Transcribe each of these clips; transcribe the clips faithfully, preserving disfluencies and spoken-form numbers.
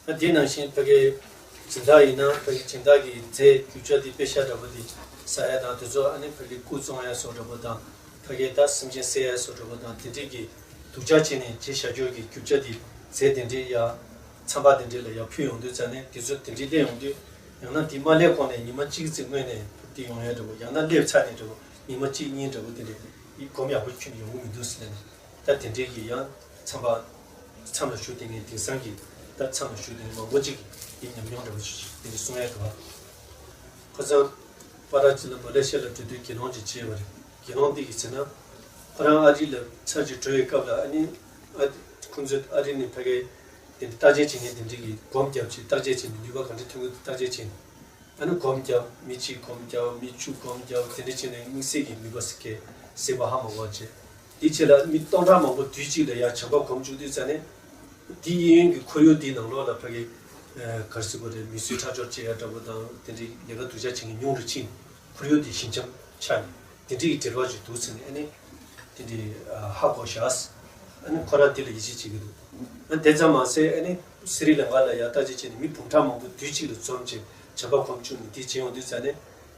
ད་དེ་ནང་བཞིན་ཕ་གིའི་སྦྱིན་བདག་ཡིན་ན་ཕ་གིའི་སྦྱིན་བདག་གི་རྫས་རྒྱུ་ཆ་དེ་དཔེ་ཤ་འདྲ་པོ་དེ་ཟ་ཡ་དང་དེ་ཚོ། ཨ་ནི་ཕ་གིའི་སྐུ་བཙོང་ཡ་སོགས་འདྲ་པོ་དང་། ཕ་གིའི་ད་སེམས་ཅན་བསད་ཡ་སོགས་འདྲ་པོ་དང་། དེ་འདྲས་ཀྱི་སྡུག་ཅག་བྱས་ནས་བྱས་བཞག་རྒྱུ་གི་རྒྱུ་ཆ་དེ་རྫས་དེ་འདྲས་ཡ་ཚན་པ་དེ་འདྲས་ལ་ཡ་ཕུལ་ཡོང་དུས་ཙ་ནས། དེ་ཚོ་དེ་འདྲས་སླེབས་ཡོང་དུས། ཡང་ན་དེ་མ་སླེབས་གོང་ནས་ཉི་མ་གཅིག་ཙམ་སྔོན་ནས་དེ་ཡོང་ཡ་འདྲ་པོ། ཡང་ན་སླེབས་ཚར་ནས་འདྲ་པོ། ཉི་མ་གཅིག་གཉིས་འདྲ་པོ་དེ་འདྲས་ཡིན་གོམས་ཡག་པོ་ཁྱོན་ནས་ཡོང་གི་མི་འདུག་ཟེར་ནས། ད་དེ་འདྲས་ཀྱི་ཡང་ཚན་པ་མཚམས་ལ་བཞུགས་བསྡད་མཁན། དེང་སང་གི་ད་མཚམས་ལ་བཞུགས་བསྡད་མཁན་མང་པོ་ཅིག་གིས་དེ་ཉམས་མྱོང་འདྲ་པོ་ཞིག་དེ་འདྲས་གསུང་ཡ་འདུག་བ། ཁ་སང་པ་ར་ཅིག་ལ་མ་ལེ་ཤི་ཡ་ལ་འགྲོ་དུས་དགེ་སློང་ཅིག་མཇལ་བ་རེད། དགེ་སློང་དེ་གིས་ཟེར་ན། ཁོ་རང་ཨ་རི་ལ་ཚར་གཅིག་འགྲོ་བའི་སྐབས་ལ། ཨ་ནི་ཨ་ཁོང་ཚོས་ཨ་རི་ནས་ཕ་གིའི་དེ་འདྲས་བརྟག་དཔྱད་བྱེད་མཁན་དེ་འདྲས་ཀྱིས་སྒོམ་བརྒྱབ་བྱས། བརྟག་དཔྱད་བྱས་ནས་ནུས་པ་ག་འདྲས་ཐོན་གྱི་འདུག་བརྟག་དཔྱད་བྱས་ནས། ཨ་ནི་སྒོམ་བརྒྱབ། མི་གཅིག་སྒོམ་བརྒྱབ། མི་བཅུ་སྒོམ་བརྒྱབ། དེ་འདྲས་བྱས་ནས་དམིགས་བསལ་གྱི་ནུས་པ་ཟེར་མཁན་གསལ་པོ་ཧ་མ་གོ་བྱས། དེའི་རྗེས་ལ་མི་སྟོང་ཕྲག་མང་པོ་དུས་གཅིག་ལ་ཡར་བྱམས་པ་སྒོམ་བཅུག་དུས་ཙ་ནས། དེའི་གཡས་གཡོན་གྱི་ཁོར་ཡུག་དེའི་ནང་ལོགས་ལ་ཕ་གིའི་ཨ་ག་རེ་ཟེར་དགོས་རེད། མི་གསོད་ཁྲག་སྦྱོར་བྱེད་ཡ་འདྲ་པོ་དང་། དེ་འདྲས་ལས་ཀ་སྡུག་ཅག་བྱེད་མཁན་ཉུང་རུ་ཕྱིན། ཁོར་ཡུག་དེ་ཞི་འཇམ་ཆགས་ནས། དེ་འདྲས་ཀྱི་འབྲེལ་བ་ཅིག་འདུག་ཟེར་ནས། ཨ་ནི་དེ་འདྲས་ཨ་ཧ་གོ་བཞག། ཨ་ནི་ཁོ་རང་དེ་ལ་ཡིད་ཆེས་བྱེད་ཀྱི་འདུག། ཨ་ནི་དེ་ཙམ་མ་ཟད། ཨ་ནི་སི་རི་ལང་ཀ་ལ་ཡར་བརྟག་དཔྱད་བྱས་ནས་མི་འབུམ་ཕྲག་མང་པོ་དུས་གཅིག་ལ་འཛོམས་བྱས་བྱམས་པ་སྒོམ་བཅུག་ནས་དེ་བྱས་ཡོང་དུས་ཙ་ནས།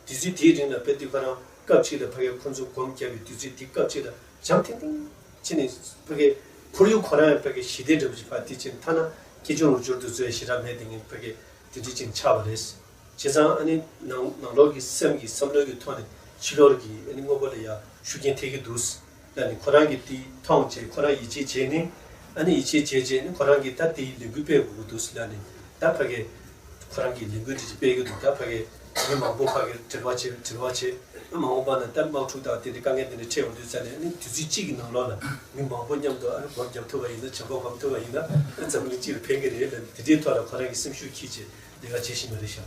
དུས་ཚོད་དེའི་རིང་ལ་དཔེ་དུས་ཁོ་རང་སྐབས་གཅིག་ལ་ཕ་གིའི་ཁོ་ཚོ་སྒོམ་བརྒྱབ་པའི་དུས་ཚོད་དེ་སྐབས་གཅིག་ལ་འཇམ་ཐིང་ཐིང་བྱས་ནས། ཕ་གིའི་ཁོར་ཡུག་ཁོ་རང་ཡང་ཕ་གིའི་ཞི་བདེ་འདྲ་པོ་ཅིག་ཕར་དེ་བྱས་ནས། ཐ་ན་སྐྱིད་ཆུ་ལུང་སྦྱོར་དུ་ཚོའི་ཞེ་དྲག་མེད་དེ་ངས་ཕ་གིའི་དེ་འདྲ་ཅིག་ཆགས་པ་རེད། བྱས་ཙང་ཨ་ནི་ནང་ནང་ལོགས་ཀྱི་སེམས་ཀྱི་བསམ་བློའི་གི་ཐོག་ནས་ཕྱི་ལོགས་ཀྱི་ཨ་ནི་དངོས་པོ་ལ་ཡང་ཤུགས་རྐྱེན་ཐེབས་ཀྱི་འདུག་ལབ་ནས། ཁོ་རང་གིས་དེ་མཐོང་བྱས། ཁོ་རང་ཡིད་ཆེས་བྱས་ནས། ཨ་ནི་ཡིད་ཆེས་བྱས་བྱས་ནས་ཁོ་རང་གིས་ད་དེའི་ལས་འགུལ་སྤེལ་དགོས་ཀྱི་འདུག་ལབ་ནས། ད་ཕ་གིའི་ཁོ་རང་གིས་ལས་འགུལ་དེ་ཅིག་སྤེལ་གྱི་འདུག། ད་ཕ་གིའི་མི་མང་པོ་ཕ་གིར་འབྲེལ་བ་བྱས། འབྲེལ་བ་བྱས། ཨ་མ་འོངས་པ་ན་ད་དམག་འཁྲུག་དང་དེ་འདྲའི་དཀའ་ངལ་དེ་འདྲ་འཕྲད་ཡོང་དུས་ཙ་ནས། ཨ་ནི་དུས་ཚོད་གཅིག་གི་ནང་ལོགས་ལ་མི་མང་པོ་མཉམ་དུ་ཨ་ནི་སྒོམ་རྒྱབ་ཐུབ་པ་ཡིན་ན། བྱམས་པ་སྒོམ་ཐུབ་པ་ཡིན་ན། ཨ་འཛམ་བུ་གླིང་སྤྱི་ལ་ཕན་གྱི་རེད་ལབ་ནས། དེ་འདྲའི་ཐོག་ལ་ཁོ་རང་གིས་སེམས་ཤུགས་འཁྱེར་བྱས་ལས་ཀ་བྱེད་བཞིན་པ་རེད་ཤག།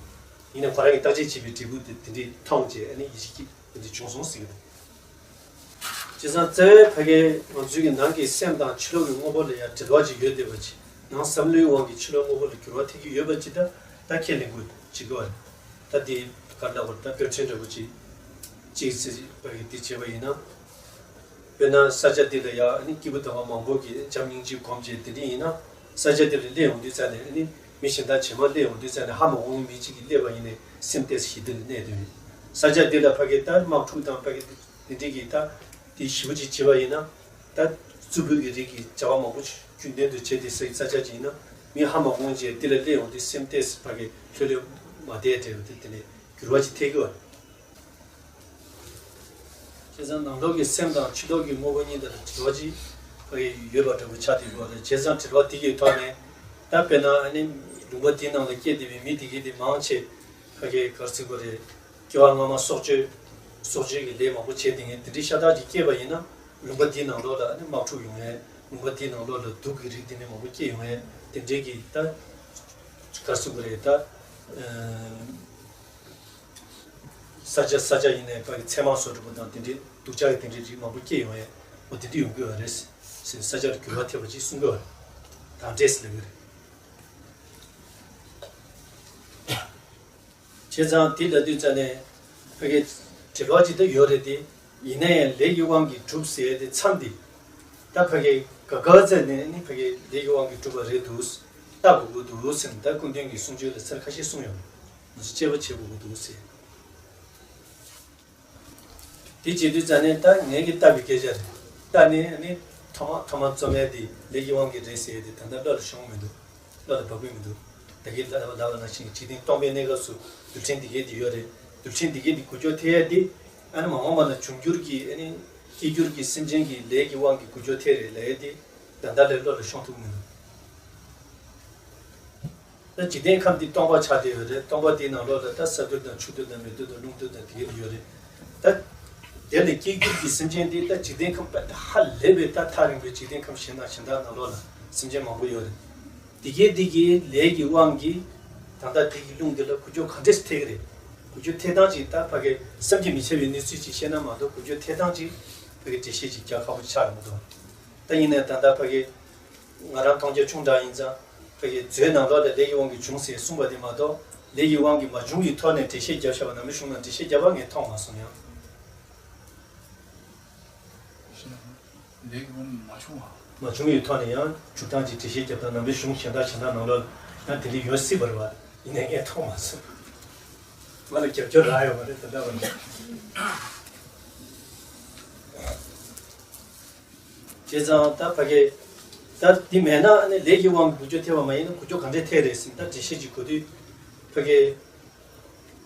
ཡིན་ནའི་ཁོ་རང་གིས་བརྟག་དཔྱད་བྱས་པའི་འབྲས་བུ་དེ་དེ་འདྲའི་མཐོང་བྱས། ཨ་ནི་ཡིད་ཆེས་སྐྱིད་དེ་འདྲ་བྱུང་སོང་ཟེར་གྱི་འདུག། བྱས་ཙང་རྩ་བའི་ཕ་གིའི་ང་ཚོའི་གི་ནང་གི་སེམས་དང་ཕྱི་ལོགས་ཀྱི་དངོས་པོ་ལ་ཡང་འབྲེལ་བ་ཅིག་ཡོད་བསྡད་པ་ཅིག། ནང་བསམ་བློའི་དབང་གིས་ཕྱི་ལོགས་དངོས་པོ་ལ་འགྱུར་བ་ཐེབས་ཀྱི་ཡོད་པ་ཅིག། ད་ད་ཁས་ལེན་དགོས་ཅིག་གི་བ་རེད། ད་དེ་ག་རེ་ལབ་དགོས་རེད། ད་དཔེ་ཕྲན་འདྲ་པོ་ཅིག་ཅིག་ཟེར་བ་གི་དེ་བྱས་པ་ཡིན་ན། དཔེར་ན་ས་ཆ་འདི་ལ་ཡང་ཨ་ནི་སྐྱེས་བུ་དམ་པ་མང་པོ་གིས་བྱམས་སྙིང་རྗེ་སྒོམ་བྱས་དེ་འདྲ་ཡིན་ན། ས་ཆ་འདི་ལ་སླེབས་ཡོང་དུས་ཙ་ནས། ཨ་ནི་མི་གཞན་དག་ཇེ་མང་སླེབས་ཡོང་དུས་ཙ་ནས། ཧ་མ་གོ་མཁན་མི་གཅིག་གིས་སླེབས་པ་ཡིན་ནའི་སེམས་ཏོག་ཙམ་ཞི་བདེ་ལ་གནས་བསྡད་ཡོད། ས་ཆ་འདི་ལ་ཕ་གི་ད་དམག་འཁྲུག་དང་ཕ་གི་དེ་འདྲའི་གི་ད་དེ་ཞེ་པོ་ཅིག་བྱས་པ་ཡིན་ན། ད་རྩུབ་པོའི་གི་རིགས་ཀྱི་བྱ་བ་མང་པོ་ཞིག་རྒྱུན་ལྡན་དུ་བྱས་ཏེ་ས་ས་ཆ་ཅིག་ཡིན་ན། མི་ཧ་མ་གོ་མཁན་ཅིག་འདི་ལ་སླེབས་ཡོང་དུས་སེམས་ཏོག་ཙམ་ཕ་གི་ལྷོད་ལྷོད་མ་བསྡད་བསྡད་པ་དེ། དེ་ནས་འགྱུར་བ་ཅིག་ཐེབས་ཀྱི་ཡོད་རེད། བྱས་ཙང་ནང་ལོགས་ཀྱི་སེམས་དང་ཕྱི་ལོགས་ཀྱི་དངོས་པོ་གཉིས་དེ་ལ་འབྲེལ་བ་ཅིག་ཕ་གི་ཡོད་པ་འདྲ་པོ་ཆགས་བསྡད་ཡོད་རེད། བྱས་ཙང་འབྲེལ་བ་དེ་གི་ཐོག་ནས། ད་དཔེར་ན་ཨ་ནི་ལུང་པ་དེའི་ནང་ལ་སྐྱེས་བསྡད་པའི་མི་དེ་གས་དེ་མང་ཆེ་ཕ་གི་ག་རེ་ཟེར་དགོས་རེད། སྐྱེ་བ་སྔ་མ་སྲོག་གཅོད། སྲོག་གཅོད་ཀྱི་ལས་མང་པོ་བྱས་བསྡད་མཁན་དེ་འདྲའི་ཤ་སྟག་ཅིག་སྐྱེས་པ་ཡིན་ན། ལུང་པ་དེའི་ནང་ལོགས་ལ་ཨ་ནི་དམག་འཁྲུག་ཡོང་ཡས། ལུང་པ་དེའི་ནང་ལོགས་ལ་དུག་གི་རིགས་དེ་འདྲ་མང་པོ་སྐྱེ་ཡོང་ཡས། དེ་འདྲའི་གི་ད་ག་རེ་ཟེར་དགོས་རེད། ད་ཨ་ས་ཆ་ས་ཆ་ཡིན་ནའི་ཕ་གི་ཚེར་མ་བཟོ་འདྲ་པོ་དང་དེ་འདྲའི་སྡུག་ཅག་གི་དེ་འདྲའི་རིགས་མང་པོ་སྐྱེ་ཡོང་ཡས། འོ་དེ་འདྲ་ཡོང་གི་ཡོད་རེད་ཟེར། ས་ཆ་ལ་འགྱུར་བ་ཐེབས་པ་ཅིག་གསུང་གི་ཡོད་རེད། ད་འདྲས་ལབ་ཀྱི་རེད། བྱས་ཙང་དེ་ལབ་དུས་ཙ་ནས་ཕ་གི་འབྲེལ་བ་ཅིག་ད་ཡོད་རེད་དེ། ཡིན་ན་ཡང་ལས་ཀྱི་དབང་གིས་གྲུབ་ཟེར་ཡས་དེ་མཚམས་དེ། ད་ཕ་གི་ག་ག་ཚད་ནས་ནི་ཕ་གི་ལས་ཀྱི་དབང་གིས་གྲུབ་པ་རེད་འདུག། ལྟ་དགོས་ཀྱི་འདུག་ཟེར་ནས། ད་སྐུ་མདུན་གྱི་གསུང་ཆོས་ལ་ཚར་ཁ་ཤས་གསུངས་ཡོད་རེད། ང་ཚོ་དཔྱད་པ་བྱེད་དགོས་ཀྱི་འདུག་ཟེར། དེ་བྱེད་དུས་ཙ་ནས་ད་ངེད་ཀྱིས་བལྟ་བའི་སྐད་ཆ་རེད། ད་ནི་ནི་ཐོག་མ་ཐོག་མ་རྩོམ་ཡས་དེ་ལས་ཀྱི་དབང་གིས་རེད་ཟེར་ཡས་དེ་ད་ལྟ་བློ་ལ་ཤོང་མི་འདུག། བློ་ལ་བབས་ཀྱི་མི་འདུག། ད་གིན་ལབ་པ་ནང་བཞིན་འཇིག་རྟེན་སྟོང་པའི་གནས་སྐབས་སུ་རྡུལ་ཕྲན་འདི་གས་དེ་ཡོད་རེད། རྡུལ་ཕྲན་འདི་གས་དེ་འགུལ་སྐྱོད་ཐེབས་ཡས་དེ། ཨ་ནི་མ་འོངས་པ་ན་འབྱུང་འགྱུར་གྱི་ཨ་ནི་སྐྱེ་འགྱུར་གྱི་སེམས་ཅན་གྱི་ལས་ཀྱི་དབང་གིས་འགུལ་སྐྱོད་ཐེབས་རེད་ལབ་ཡས་དེ་ད་ལྟ་ལས་བློ་ལ་ཤོང་ཐུབ་མི་འདུག། ད་འཇིག་རྟེན་ཁམས་འདི་སྟོང་པ་ཆགས་བསྡད་ཡོད་རེད། སྟོང་པ་དེའི་ནང་ལོགས་ལ་ད་ས་རྡུལ་དང་ཆུ་རྡུལ་དང་མེ་རྡུལ་དང་རླུང་རྡུལ་དང་དེ་གས་དེ་ཡོད་རེད། ད་དེ་ལས་སྐྱེ་འགྱུར་གྱི་སེམས་ཅན་འདི་ད་འཇིག་རྟེན་ཁམས་ཧ་ལས་པའི་ད་ཐག་རིང་པོའི་འཇིག་རྟེན་ཁམས་གཞན་དང་གཞན་དག་ནང་ལོགས་ལ་སེམས་ཅན་མང་པོ་ཡོད་རེད། དེ་གས་དེ་གས་ལས་ཀྱི་དབང་གིས་ད་ལྟ་དེ་གི་རླུང་འདི་ལ་འགུལ་སྐྱོད་ག་འདྲས་ཐེབས་ཀྱི་རེད། འགུལ་སྐྱོད་ཐེབས་སྟངས་ཅིག་ད་ཕ་གི་བསམ་གྱིས་མི་ཁྱབ་པའི་གནས་ཚུལ་ཅིག་བཤད་ན་མ་གཏོགས། འགུལ་སྐྱོད་ཐེབས་སྟངས་ཅིག་ཕ་གི་འགྲེལ་བཤད་ཅིག་རྒྱག་ཁག་པོ་ཆགས་ཡོང་གི་འདུག། ད་ཡིན་ནའི་ད་ལྟ་ཕ་གི་ང་རང་མཐོང་རྒྱ་ཆུང་དྲགས་ཡིན་ཙང་། ཕ་གི་མཛོད་ནང་ལོགས་ལ་ལས་ཀྱི་དབང་གིས་བྱུང་ཟེར་གསུངས་པ་དེ་མ་གཏོགས། ལས་ཀྱི་དབང་གིས་མ་བྱུང་གི་ཐོག་ནས་འགྲེལ་བཤད་བརྒྱབ་བཞག་པ་ནང་པའི་གཞུང་ནང་འགྲེལ་བཤད་བརྒྱབ་པ་ངས་མཐོང་མ་སོང་ཡང་། ལས་ཀྱི་དབང་གིས་མ་བྱུང་བ། མ་བྱུང་བའི་ཐོག་ནས་ཡང་འཇུག་སྟངས་ཀྱི་འགྲེལ་བཤད་བརྒྱབ་སྟངས་ནང་པའི་གཞུང་གཞན་དག་གཞན་དག་ནང་ལོགས་ ད་དེ་འདྲ་ཡོད་སྲིད་པ་རེད་བ། ཡིན་ནའི་ངས་མཐོང་མ་སོང་། ང་ལ་རྒྱབ་སྐྱོར་རག་ཡོད་མ་རེད་ད་ལྟ་བར་དུ། བྱས་ཙང་ད་ཕ་གི་ད་འདི་མེད་ན་ཨ་ནི་ལས་ཀྱི་དབང་གིས་འགུལ་སྐྱོད་ཐེབས་པ་མ་ཡིན་ན་འགུལ་སྐྱོད་ག་འདྲས་ཐེབས་རེད་ཟེར་ན། ད་འགྲེལ་བཤད་ཅིག་དགོས་དུས་ཕ་གི་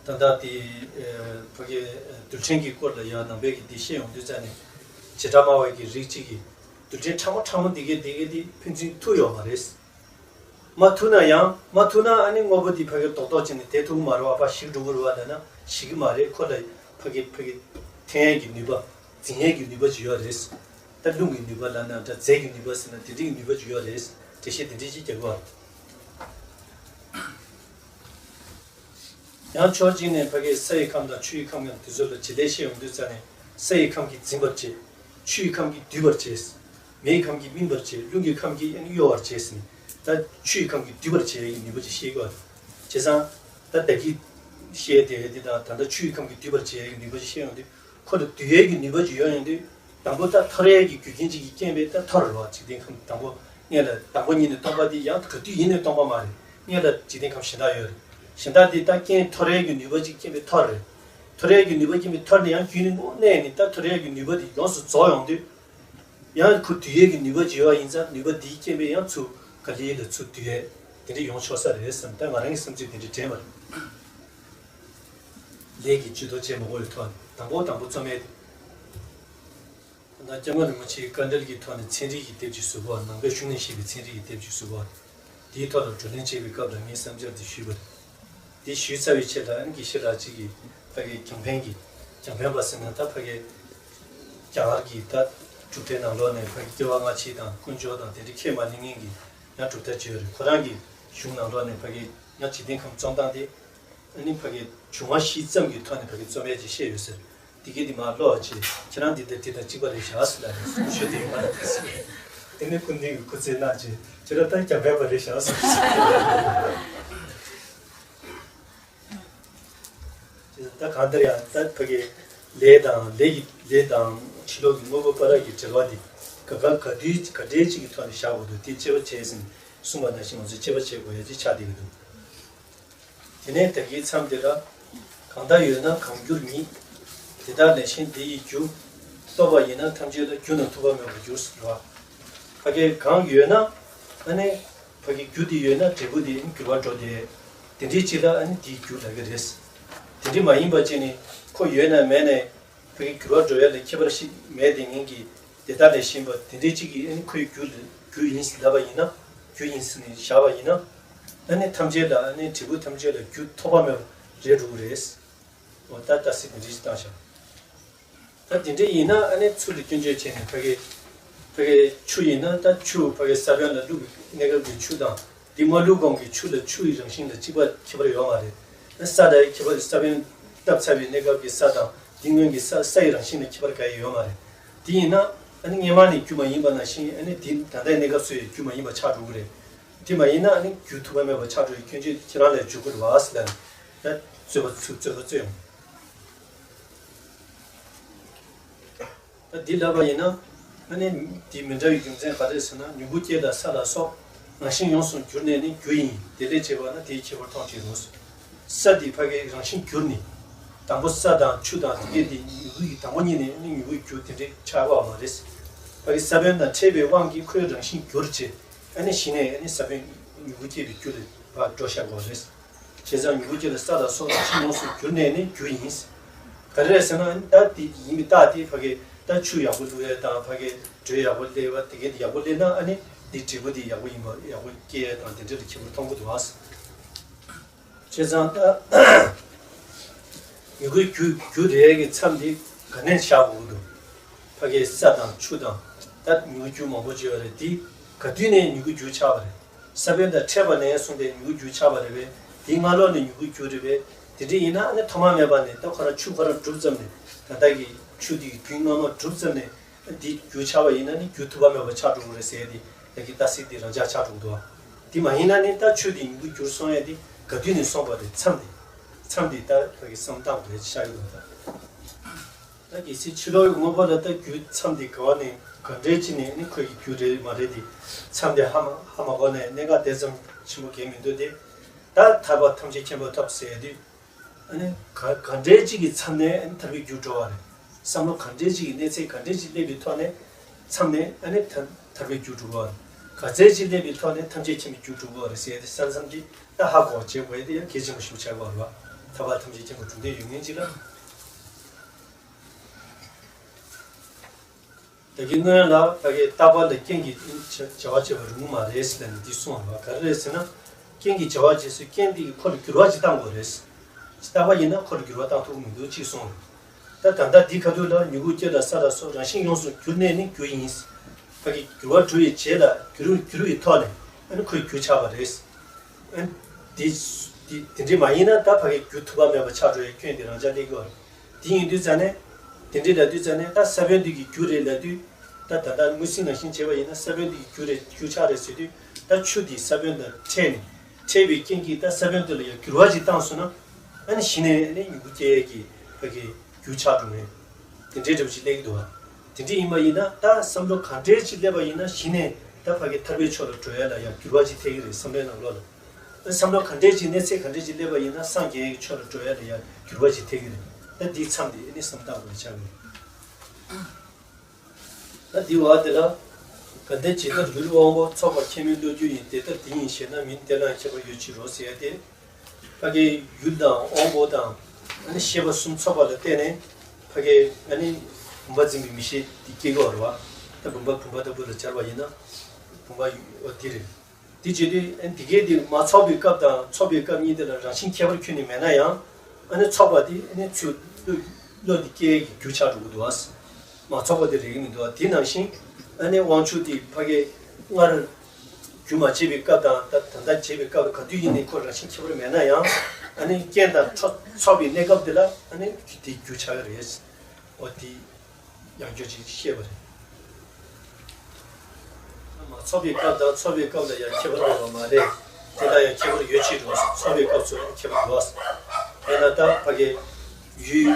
ད་ལྟ་དེ་ཕ་གི་རྡུལ་ཕྲན་གྱི་སྐོར་ལ་ཡང་ནང་པའི་གི་འདི་བཤད་ཡོང་དུས་ཙ་ནས་བྱེ་བྲག་སྨྲ་བའི་གི་རིགས་གཅིག་གིས་རྡུལ་ཕྲན་ཕྲ་མོ་ཕྲ་མོ་འདི་གས་འདི་གས་འདི་ཕན་ཚུན་མཐུག་ཡོད་མ་རེད། མ་ཐུག་ན་ཡང་མ་ཐུག་ན་ཨ་ནི་དངོས་པོ་འདི་ཕ་གིར་རྡོག་རྡོག་བྱས་ནས་དེ་ཐུག་གི་མ་རེད་བ། ཕར་ཞིག་འགྲོ་གི་རེད་བ་ལབ་ན་ཞིག་གི་མ་རེད། ཁོ་ལ་ཕ་གི་ཕ་གི་འཐེན་ཡས་ཀྱི་ནུས་པ། འཛིན་ཡས་ཀྱི་ནུས་པ་ཅིག་ཡོད་རེད། ད་རླུང་གི་ནུས་པ་ལབ་ན་འདྲ། རྫས་ཀྱི་ནུས་པ་ཟེར་ན་དེ་འདྲ་གི་ནུས་པ་ཅིག་ཡོད་རེད། འགྲེལ་བཤད་དེ་འདྲ་ཅིག་རྒྱག་གི་ཡོད་རེད། ཡང་ཕྱོགས་གཅིག་ནས་ཕ་གི་ས་ཡི་ཁམས་དང་ཆུ་ཡི་ཁམས་ཀྱང་དེ་ཚོ་ལ་བྱེད་ལས་བཤད་ཡོང་དུས་ཙ་ནས་ས་ཡི་ཁམས་ཀྱིས་འཛིན་པར་བྱེད། ཆུ་ཡི་ཁམས་ཀྱིས་སྡུད་པར་བྱེད། མེའི་ཁམས་ཀྱིས་སྨིན་པར་བྱེད། རླུང་གི་ཁམས་ཀྱིས་ཨ་ནི་གཡོ་བར་བྱེད་ཟེར་ནས། ད་ཆུ་ཡི་ཁམས་ཀྱིས་སྡུད་པར་བྱེད་ཡས་ཀྱི་ནུས་པ་ཅིག་ཤེས་དགོས། བྱས་ཙང་ད་ད་གིན་བཤད་དེ་དེ་དང་ད་ལྟ་ཆུ་ཡི་ཁམས་ཀྱིས་སྡུད་པར་བྱེད་ཡས་ཀྱི་ནུས་པ་ཅིག་ཤེས་ཡོང་དུས། ཁོ་ལ་སྡུད་ཡས་ཀྱི་ནུས་པ་ཅིག་ཡོད་ཡོང་དུས། དང་པོ་ད་འཐོར་ཡས་ཀྱི་རྒྱུ་རྐྱེན་ཅིག་གིས་རྐྱེན་པས་ད་འཐོར་རེད་བ། འཇིག་རྟེན་ཁམས་དང་པོ་སྔོན་ལ་དང་པོ་ཉིད་ནས་སྟོང་པ་དེ་ཡང་ག་དུས་ཡིན་ནའི་སྟོང་པ་མ་རེད། སྔོན་ལ་འཇིག་རྟེན་ཁམས་གཞན་དག་ཡོད་རེད། གཞན་དག་དེ་ད་རྐྱེན་འཐོར་ཡས་ཀྱི་ནུས་པ་ཅིག་རྐྱེན་པས་འཐོར་རེད། འཐོར་ཡས་ཀྱི་ནུས་པ་རྐྱེན་པས་འཐོར་ནས་ཡང་རྒྱུན་ནས་གནས་ནས་ད་འཐོར་ཡས་ཀྱི་ནུས་པ་དེ་ཡོངས་སུ་རྫོགས་ཡོང་དུས། ཡང་ཁོ་སྡུད་ཡས་ཀྱི་ནུས་པ་ཅིག་ཡོད་པ་ཡིན་ཙང་ནུས་པ་དེའི་རྐྱེན་པས་ཡང་ཚུར་ག་ལེ་ལ་ཚུར་སྡུད་ཡས་དེ་འདྲ་ཡོང་ཆོག་ས་རེད་བསམ། ད་ང་རང་གི་བསམ་ཚུལ་དེ་འདྲ་དྲན་པ་རེད། ལས་ཀྱི་བཅུད་དོ་བྱེད་མ་དགོས་པའི་ཐོག་ནས་དང་པོ་དང་པོ་རྩོམ་ཡས་དེ། ད་སྐྱབས་མགོན་རིན་པོ་ཆེའི་བཀའ་འགྲེལ་གྱི་ཐོག་ནས་ཚན་རིག་གི་དེབ་ཅིག་བཟོ་དགོས། ནང་པའི་གཞུང་ནས་བཤད་པའི་ཚན་རིག་གི་དེབ་ཅིག་བཟོ་དགོས། དེའི་ཐོག་ལ་བགྲོ་གླེང་བྱེད་པའི་སྐབས་ལ་ངས་བསམ་འཆར་དེ་ཞུས་པ་རེད། དེ་ཞུས་ཚར་བའི་ཆེད་དུ་ཨ་ནི་དགེ་བཤེས་རག་ཅིག་གིས་ཕ་གིའི་རྒྱང་འཕེན་གྱི། རྒྱང་འཕེན་པ་ཟེར་ན་ད་ཕ་གིའི་རྒྱ་གར་གྱི་ད་གྲུབ་མཐའི་ནང་ལོགས་ནས་ཕ་གི་སྐྱེ་བ་སྔ་ཕྱི་དང་དཀོན་མཆོག་དང་དེ་འདྲ་ཁས་མ་ལེན་མཁན་གྱི་ཡང་གྲུབ་མཐའ་ཅིག་ཡོད་རེད། ཁོ་རང་གི་གཞུང་ནང་ལོགས་ནས་ཕ་གི་ཡང་འཇིག་རྟེན་ཁམས་རྩོམ་སྟངས་དེ། ཨ་ནི་ཕ་གི་འབྱུང་བ་བཞི་ཙམ་གྱི་ཐོག་ནས་ཕ་གི་རྩོམ་ཡས་ཅིག་བཤད་ཡོད་ཟེར། དེ་གི་དེ་མར་ཀློག་བྱས། ཁྱེད་རང་འདི་དང་དེ་དང་གཅིག་པ་རེད་བཞག་ཟེར་ལབ་རེད། གསུང་ཆོས་དེ་མ་ལབ་ཟེར། དེ་ནས་སྐུ་མདུན་གྱིས་སྐུ་ཚེ་གནང་བྱས། ཁྱེད་རང་ད་རྒྱང་འཕེན་པ་རེད་བཞག་ཟེར། ད་གང་ལྟར་ཡང་ད་ཕ་གི་ལས་དང་ལས་ཀྱི་ལས་དང་ཕྱི་ལོགས་ཀྱི་དངོས་པོ་བར་གྱི་འབྲེལ་བ་དེ་ག་ག་ག་དུས་ག་འདྲའི་ཅིག་གི་ཐོག་ནས་བཞག་དགོས་འདུག་དེ་དཔྱད་པ་བྱས་ཟིན་གསུངས་པ་ནང་བཞིན་ང་ཚོས་དཔྱད་པ་བྱེད་དགོས་ཡ་ཅིག་ཆགས་བསྡད་ཀྱི་འདུག་དེ་ནས་ད་གིན་མཚམས་འདི་ལ། གང་དག་ཡོད་ན་གང་འགྱུར་ཉིད། དེ་དག་ལས་གཞན་དེ་ཡི་རྒྱུ། རྟོགས་པ་ཡིན་ན་ཐམས་ཅད་ལ། རྒྱུ་རྣམས་ཐུབ་པ་མེད་པར་འགྱུར་ཟེར་བ། ཕ་གི་གང་ཡོད་ན། ཨ་ནི། ཕ་གི་རྒྱུ་དེ་ཡོད་ན་འབྲས་བུ་དེ་འགྱུར་བ་འགྲོ་དེ། དེ་འདྲའི་ཅིག་ལ་ཨ་ནི་དེའི་རྒྱུ་ལབ་ཀྱི་རེད། དེ་འདྲ་མ་ཡིན་པ་ཅིག་ནི་ཁོ་ཡོད་ན་མེད་ན། ཕ་གི་འགྱུར་བ་འགྲོ་ཡ་ལ་ཁྱད་པར་ཞིག་མེད་དེ་ངན་གྱི་དེ་དག་ལས་གཞན་པ་དེ་འདྲའི་གཅིག་གིས་ཨ་ནི་ཁོའི་རྒྱུ་ལ་རྒྱུ་ཡིན་ཟེར་ལབ་པ་ཡིན་ན། རྒྱུ་ཡིན་ཟེར་ནས་བཞག་པ་ཡིན་ན། ཨ་ནི་ཐམས་ཅད་ལ་ཨ་ནི་འབྲས་བུ་ཐམས་ཅད་ལ་རྒྱུ་ཐོགས་པ་མེད་པ་རེད་འགྲོ་གི་རེད། འོ་ད་ལྟ་སྲིད་དེ་འདྲའི་ཞིག་བཏང་བཞག་ད་དེ་འདྲ་ཡིན་ན་ཨ་ནི་ཚུལ་ལ་སྐྱོན་བརྗོད་བྱས་ནས་ཕ་གི་ཕ་གི་ཆུ་ཡིན་ན་ད་ཆུ་ཕ་གི་ས་བོན་ལ་བླུགས་པའི་གནས་སྐབས་ཀྱི་ཆུ་དང་། འདི་མ་བླུགས་གོང་གི་ཆུ་ལ་ཆུ་ཡི་རང་བཞིན་ལ་གཅིག་པ་ཁྱད་པར་ཡོད་མ་རེད། ས་དང་ཁྱད་པར་ས་བོན་བཏབ་ཚར་བའི་གནས་སྐབས་ཀྱི་ས་དང་འདི་སྔོན་གྱི་ས་ས་ཡི་རང་བཞིན་ལ་ཁྱད་པར་ག་ཡང་ཡོད་མ་རེད། དེ་ཡིན་ན་ཨ་ནི་སྔོན་མ་ནས་རྒྱུ་མ་ཡིན་པ་ནང་བཞིན་ཨ་ནི་འདི་ད་ལྟའི་གནས་སྐབས་སུ་ཡང་རྒྱུ་མ་ཡིན་པ་ཆགས་འགྲོ་གི་རེད། དེ་མ་ཡིན་ན་ཨ་ནི་རྒྱུ་ཐུབ་པ་མེད་པ་ཆགས་འགྲོ་བའི་སྐྱོན་བརྗོད་ཁྱེད་རང་ལ་འཇུག་གི་རེད་བ་ཟེར་ལབ་ནས། ད་རྩོད་པ་ཚུར་རྩོད་པ་རྩོད་ཡོང་། ད་འདི་ལབ་པ་ཡིན་ན། ཨ་ནི་འདི་མི་འདྲ་བའི་རྒྱུ་མཚན་ག་རེ་ཟེར་ན། མྱུ་གུ་སྐྱེས་དང་ས་ལ་སོགས། རང་བཞིན་ཡོངས་སུ་གྱུར་ནས་ནི་རྒྱུ་ཡིན། དེ་ལས་སྐྱེས་པ་ན་དེའི་ཁྱད་པར་མཐོང་ཕྱིར་རོ། ས་འདི་ཕ་གིའི་རང་བཞིན་གྱུར་ནས། དང་པོ་ས་དང་ཆུ་དང་དེ་གས་འདི་མྱུ་གུ་ཡི་དང་པོ་ཉིད་ནས་ནི་མྱུ་གུའི་རྒྱུ་དེ་འདྲའི་ཆགས་པ་མ་རེད། ཕ་གི་ས་བོན་དང་འཕྲད་པའི་དབང་གིས་ཁོའི་རང་བཞིན་གྱུར་བྱས། ཨ་ནི་གཞི་ནས་ཨ་ནི་ས་བོན་མྱུ་གུ་སྐྱེས་པའི་རྒྱུ་ལ་ཕར་འགྲོ་བཞག་པ་རེད། བྱས་ཙང་མྱུ་གུ་སྐྱེས་ལ་ས་ལ་སོགས་རང་བཞིན་ཡོངས་སུ་གྱུར་ནས་ནི་རྒྱུ་ཡིན། ག་རེ་རེད་ཟེར་ན་ད་དེ་ཡིན་མིན་རྟགས་དེ་ཕ་གི་ད་ཆུ་ཡག་པོ་བླུགས་ཡས་དང་ཕ་གི་དྲོད་ཡག་པོ་སླེབས་པ་དེ་གས་དེ་ཡག་པོ་སླེབས་ན་ཨ་ནི་དེ་འབྲས་བུ་དེ་ཡག་པོ་ཡིན་པ་ཡག་པོ་སྐྱེ་ཡས་དང་དེ་འདྲ་ལ་ཁྱད་པར་མཐོང་གི་འདུག་ཨ། བྱས་ཙང་ད་མྱུ་གུའི་རྒྱུ་རྒྱུ་རེད་ཀྱི་མཚམས་དེ་ག་ནས་བཞག་དགོས་ཀྱི་འདུག་ཕ་གི་ས་དང་ཆུ་དང་ད་མྱུ་གུ་རྒྱུ་མང་པོ་བརྗོད་པ་རེད། དེ་ག་དུས་ནས་མྱུ་གུ་རྒྱུ་ཆགས་པ་རེད། ས་བོན་དང་འཕྲད་པ་ནས་བཟུང་སྟེ་མྱུ་གུ་རྒྱུ་ཆགས་པ་རེད་པས། དེའི་སྔ་ལོགས་ནས་མྱུ་གུ་རྒྱུ་རེད་པས། དེ་འདྲ་ཡིན་ན་ཨ་ནི་ཐོག་མ་མེད་པ་ནས་ད་ཁོ་རང་ཆུ་ཁོ་རང་གྲུབ་ཙམ་ནས་ད་ལྟ་གི་ཆུ་དེ་གི་རྒྱུན་སྔ་མ་གྲུབ་ཙམ་ནས་འདི་རྒྱུ་ཆགས་པ་ཡིན་ན་ནི་རྒྱུ་ཐུབ་པ་མེད་པ་ཆགས་འགྲོ་གི་རེད་ཟེར་ཡས་དེ་ཡ་གི་རྟགས་གསལ་དེ་རང་འཇགས་ཆགས་འགྲོ་གི་འདུག་དེ་མ་ཡིན་ན་ནི་ད་ཆུ་དེ་མྱུ་གུ་འགྱུར་སོང་ཡས་དེ་ག་དུས་ནས་སོང་པ་རེད། མཚམས་དེ་མཚམས་དེ་ད་ཕ་གི་བསམ་སྟངས་རེད་ཆགས་ཀྱི་འདུག་ད་ད་གལ་སྲིད་ཕྱི་ལོགས་ཀྱི་དངོས་པོ་ལ་ད་རྒྱུ་མཚམས་དེ་ག་བ་ནས་ ག་འདྲའི་ཅིག་ནས་ནི་ཁོའི་རྒྱུ་རེད་མ་རེད་དེ། མཚམས་དེ་ཧ་མ་ཧ་མ་གོ་ནས་གནད་འགག་དེ་ཙམ་ཆེན་པོ་གང་མི་འདུག་སྟེ། ད་ཐར་པ་ཐམས་ཅད་མཁྱེན་པ་ཐོབ་ཟེར་དུས། ཨ་ནི་ག་ག་འདྲའི་ཅིག་གི་མཚམས་ནས་ཨ་ནི་ཐར་པའི་རྒྱུར་འགྲོ་བ་རེད། བསམ་བློ་ག་འདྲའི་ཅིག་གི་གནས་ཚད་ག་འདྲའི་ཅིག་སླེབས་པའི་ཐོག་ནས་མཚམས་ནས་ཨ་ནི་ཐར་ཐར་པའི་རྒྱུར་འགྲོ་བ་རེད། ག་ཚད་ཅིག་སླེབས་པའི་ཐོག་ནས་ཐམས་ཅད་མཁྱེན་པའི་རྒྱུར་འགྲོ་བ་རེད་ཟེར་ཏེ་ས་མཚམས་ཀྱི་ད་ཧ་གོ་བྱེད་དགོས་ཡ་དེ་ཡང་གལ་ཆེན་པོ་ཞིག་ཆགས་པ་རེད་བ། ཐར་པ་ཐམས་ཅད་མཁྱེན་པ་གྲུབ་བདེ་ཡོད་མཁན་ཅིག་ལ། ད་གིན་སྔོན་ལ་ཕ་གིའི་རྟག་པ་ལ་རྐྱེན་གྱིས་བྱ་བ་བྱེད་པ་རུང་མ་རེད་ཟེར་ནས་འདི་གསུངས་པ་ག་རེ་རེད་ཟེར་ན། རྐྱེན་གྱིས་བྱ་བ་བྱེད་སའི་རྐྱེན་དེ་གིས་ཁོ་ལ་འགྱུར་བ་ཅིག་བཏང་དགོས་རེད། རྟག་པ་ཡིན་ན་ཁོ་ལ་འགྱུར་བ་བཏང་ཐུབ་ཀྱི་མི་འདུག་ཅེས་གསུངས། ད་ད་ལྟ་འདི་ཁ་ཐུག་ལ་མྱུ་གུ་སྐྱེ་ལ་ས་ལ་སོགས་རང་བཞིན་ཡོངས་སུ་གྱུར་ནས་ནི་རྒྱུ་ཡིན། ཕ་གི་འགྱུར་བ་གྲུབ་པའི་རྗེས་ལ་འགྱུར་འགྱུར་བའི་ཐོག་ནས་ཨ་ནི་ཁོའི་རྒྱུ་ཆགས་པ་རེད། ཨ་ནི་དེ་དེ་དེ་འདྲ་མ་ཡིན་ན་ད་ཕ་གི་རྒྱུ་ཐུབ་པ་མེད་པ་ཆགས་འགྲོ་བའི་སྐྱོན་དེ་རང་འཇགས་སླེབས་ཀྱི་ཡོད་རེད། དེ་ཡིན་དུས་ཙ་ནས། དེ་འདྲའི་ལབ་དུས་ཙ་ནས་ད་ས་བོན་འདི་གི་རྒྱུ་རེད་ལབ་དུས། ད་ད་ལྟ་དངོས་ཟིན་ནང་བཞིན་བྱས་པ་ཡིན་ན་ས་བོན་འདི་གི་རྒྱུ་རེད་རྒྱུ་ཆགས་རེད་ཟེར་དུས། ད་ཆུ་འདི་ས་བོན་དང་འཕྲད་ནས། འཕྲད་པའི་རྐྱེན་གྱིས་ད་ས་བོན་འདི་ལ་ཡང་འགྱུར་བ་ཅིག་བཏང་སོང་ན། ཨ་ནི་གཞི་ནས་ཨ་ནི་མྱུ་གུ་སྐྱེ་ཡས་ཀྱི་ཕ་གི་རྒྱུ་ཆགས་འགྲོ་ངེས། དེ་འདྲའི་འདྲ་པོ་ཅིག་སླེབས་ཀྱི་འདུག་བ། དེ་འདྲ་ཡིན་པ་ཡིན་ན་ད་བསམ་བློ་ག་འདྲའི་ཅིག་སླེབས་པ་ཡིན་ན་གཞི་ནས་ད་ཕ་གི་ཐར་པའི་ཕྱོགས་ལ་འགྲོ་ཡས་ལ་ཡང་འགྱུར་བ་ཅིག་ཐེབས་ཀྱི་རེད། བསམ་བློའི་ནང་ལོགས་ལ། བསམ་བློ་ག་འདྲས་ཅིག་གནས་ཚད་ག་འདྲས་ཅིག་སླེབས་པ་ཡིན་ན་སངས་རྒྱས་ཀྱི་ཕྱོགས་ལ་འགྲོ་ཡ་ལ་ཡ་འགྱུར་བ་ཅིག་ཐེབས་ཀྱི་རེད། ད་འདིའི་མཚམས་དེ་ཨ་ནི་བསམ་བཏང་དགོས་ཆགས་ཀྱི་རེད། ད་འདི་བ་དེ་ལ། ག་འདྲས་ཇི་ལྟར་ཡུལ་དབང་པོ་ཚོགས་པ་ཁྱད་མིན་བློ་རྒྱུ་ཡིན། དེ་ལྟར་དེ་ཉིད་ཤེས་ན་མིན། དེ་ལའང་ཁྱད་པར་ཡོད་ཕྱིར་རོ་ཟེར་ཡ་དེ། ཕ་གིའི་ཡུལ་དང་དབང་པོ་དང་། ཨ་ནི་ཤེས་པ་གསུམ་ཚོགས་པ་ལ་བརྟེན་ནས་ཕ་གིའི་ཨ་ནི་བུམ་པ་འཛིན་པའི་མིག་ཤེས་དེ་སྐྱེ་གི་ཡོད་རེད་བ། ད་བུམ་པ་བུམ་པ་ལྟ་བུ་ལ་སྦྱར་བ་ཡིན་ན། བུམ་པ་ཡོད་པ་དེ་རེད། དེ་བྱེད་དུས་ཨ་དེ་གས་དེ་མ་ཚོགས་པའི་སྐབས་དང་ཚོགས་པའི་སྐབས་གཉིས་དེ་ལ་རང་བཞིན་ཁྱད་པར་ཁྱོན་ནས་མེད་ན་ཡང་། ཨ་ནི་ཚོགས་པ་དེ་ཨ་ནི་ཚུར་བློ་བློ་དེ་སྐྱེ་ཡས་ཀྱི་རྒྱུ་ཆགས་འགྲོ་གི་འདུག་ཨ། མ་ཚོགས་པ་དེ་རེག་གི་མི་འདུག་ཨ། དེ་ནང་བཞིན་ཨ་ནི་དབང་ཕྱུག་དེ་ཕ་གི་སྔར་རྒྱུ་མ་བྱས་པའི་སྐབས་དང་ད་ད་ལྟ་བྱས་པའི་སྐབས་ག་དུས་ཡིན་ནའི་ཁོ་རང་བཞིན་ཁྱད་པར་མེད་ན་ཡང་། ཨ་ནི་རྐྱེན་དང་ཚོགས་ཚོགས་པའི་གནས་སྐབས་དེ་ལ་ཨ་ནི་དེ་རྒྱུ་ཆགས་ཀྱི་རེད། འོ་དེ། ཡང་བསྐྱར་ཅིག་བཤད་པ་རེད། མ་ཚོགས་པའི་སྐབས་དང་ཚོགས་པའི་སྐབས་ལ་ཡང་ཁྱད་པར་ཡོད་པ་མ་རེད། དེ་ལ་ཡང་ཁྱད་པར་ཡོད་ཕྱིར་རོ། ཚོགས་པའི་སྐབས་སུ་ཡང་ཁྱད་པར་ཡོད། དེས་ན་ད་ཕ་གི་ཡུལ་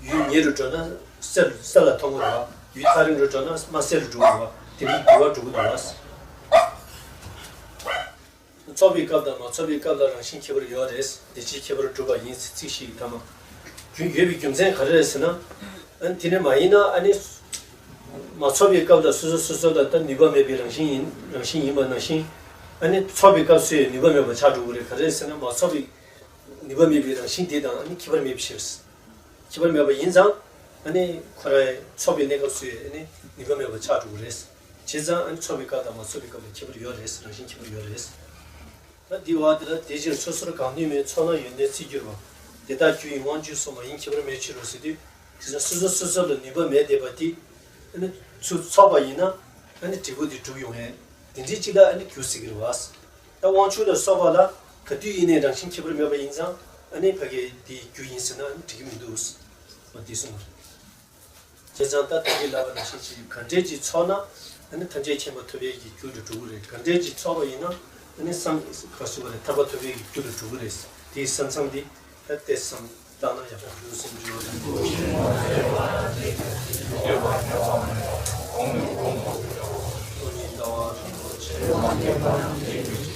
ཡུལ་ཉེ་རུ་འགྲོ་ན་གསེར་གསེར་ལ་མཐོང་གི་རེད་བ། ཡུལ་ཐག་རིང་རུ་འགྲོ་ན་དམར་སེར་རུ་འགྲོ་གི་རེད་བ། དེ་འདྲའི་འགྱུར་བ་འགྲོ་གི་འདུག་བ། ཚོགས་པའི་སྐབས་དང་མ་ཚོགས་པའི་སྐབས་ལ་རང་བཞིན་ཁྱད་པར་ཡོད་རེད། དེ་ཕྱིར་ཁྱད་པར་གྲུབ་པ་ཡིན་ཚིག་གཞི་ཡི་ཐ་མ། རྒྱུ་ཡོད་པའི་རྒྱུ་མཚན་ག་རེ་རེད་ཟེར་ན། ཨ་ནི་དེ་ནས་མ་ཡིན་ན་ཨ་ནི། མ་ཚོགས་པའི་སྐབས་ལ་སོ་སོ་སོ་སོ་ལ་ད་ནུས་པ་མེད་པའི་རང་བཞིན་ཡིན་རང་བཞིན་ཡིན་པ་ནང་བཞིན། ཨ་ནི་ཚོགས་པའི་སྐབས་སུ་ཡང་ནུས་པ་མེད་པ་ཆགས་འགྲོ་གི་རེད། ག་རེ་རེད་ཟེར་ན་མ་ཚོགས་པའི་ནུས་པ་མེད་པའི་རང་བཞིན་དེ་དང་ཨ་ནི་ཁྱད་པར་མེད་པའི་ཕྱིར། ཁྱད་པར་མེད་པ་ཡིན་ཙང་། ཨ་ནི་ཁོ་རང་ཚོགས་པའི་གནས་སྐབས་སུ་ཡང་ཨ་ནི་ནུས་པ་མེད་པ་ཆགས་འགྲོ་གི་རེད། བྱས་ཙང་ཨ་ནི་ཚོགས་པའི་སྐབས་དང་མ་ཚོགས་པའི་སྐབས་ལ་ཁྱད་པར་ཡོད་རེད། རང་བཞིན་ཁྱད་པར་ཡོད་རེད། ད་འདི་བ་འདི་ལ་དེ་ཕྱིར་སོ་སོར་གང་ནུས་མེད་ཚོགས་ན་ཡོན་ཏན་བརྩི་འགྱུར་བ། དེ་དག་རྒྱུ་ཡིན་དབང་བཅུ་སོགས་མ་ཡིན་ཁྱད་པར་མེད་ཕྱིར་རོ་ཟེར་དུས། དེ་ཚོ་སོ་སོ་སོ་སོ་ལ་ནུས་པ་མེད་བསྡད་པ་དེ། ཨ་ནི་ཚུར་ཚོགས་པ་ཡིན་ན་ཨ་ནི་འབྲས་བུ་དེ་འགྲུབ་ཡོང་ཡས་དེ་འདྲའི་ཅིག་ལ་ཨ་ནི་རྒྱུ་ཟེར་གི་རེད་བ། ད་དབང་ཕྱུག་ལ་སོགས་པ་ལ་ག་དུས་ཡིན་ནའི་རང་བཞིན་ཁྱད་པར་མེད་པ་ཡིན་ཙང་ཨ་ནི་ཕ་གི་དེ་རྒྱུ་ཡིན་ཟེར་ན་ཨ་ནི་འགྲིག་གི་མི་འདུག་ཟེར་བ་འདི་གསུངས་པ་རེད། བྱས་ཙང་ད་ད་གིན་ལབ་པ་ནང་བཞིན་ཅིག་ག་འདྲས་ཅིག་ཚོགས་ན་ཨ་ནི་ཐམས་ཅད་མཁྱེན་པ་ཐོབ་པའི་གི་རྒྱུ་ལ་འགྲོ་གི་རེད། ག་འདྲས་ཅིག་ཚོགས་པ་ཡིན་ན་ཨ་ནི་སངས་ག་ཟེར་བ་རེད། ཐར་པ་ཐོབ་པའི་གི་རྒྱུ་ལ་འགྲོ་གི་རེད། དེའི་ས་མཚམས་འདི་ད་ཏོག་ཙམ་བཏང་ན་ཡག་པོ་འདུག་སེམས་འགྱུར་བ་རེད།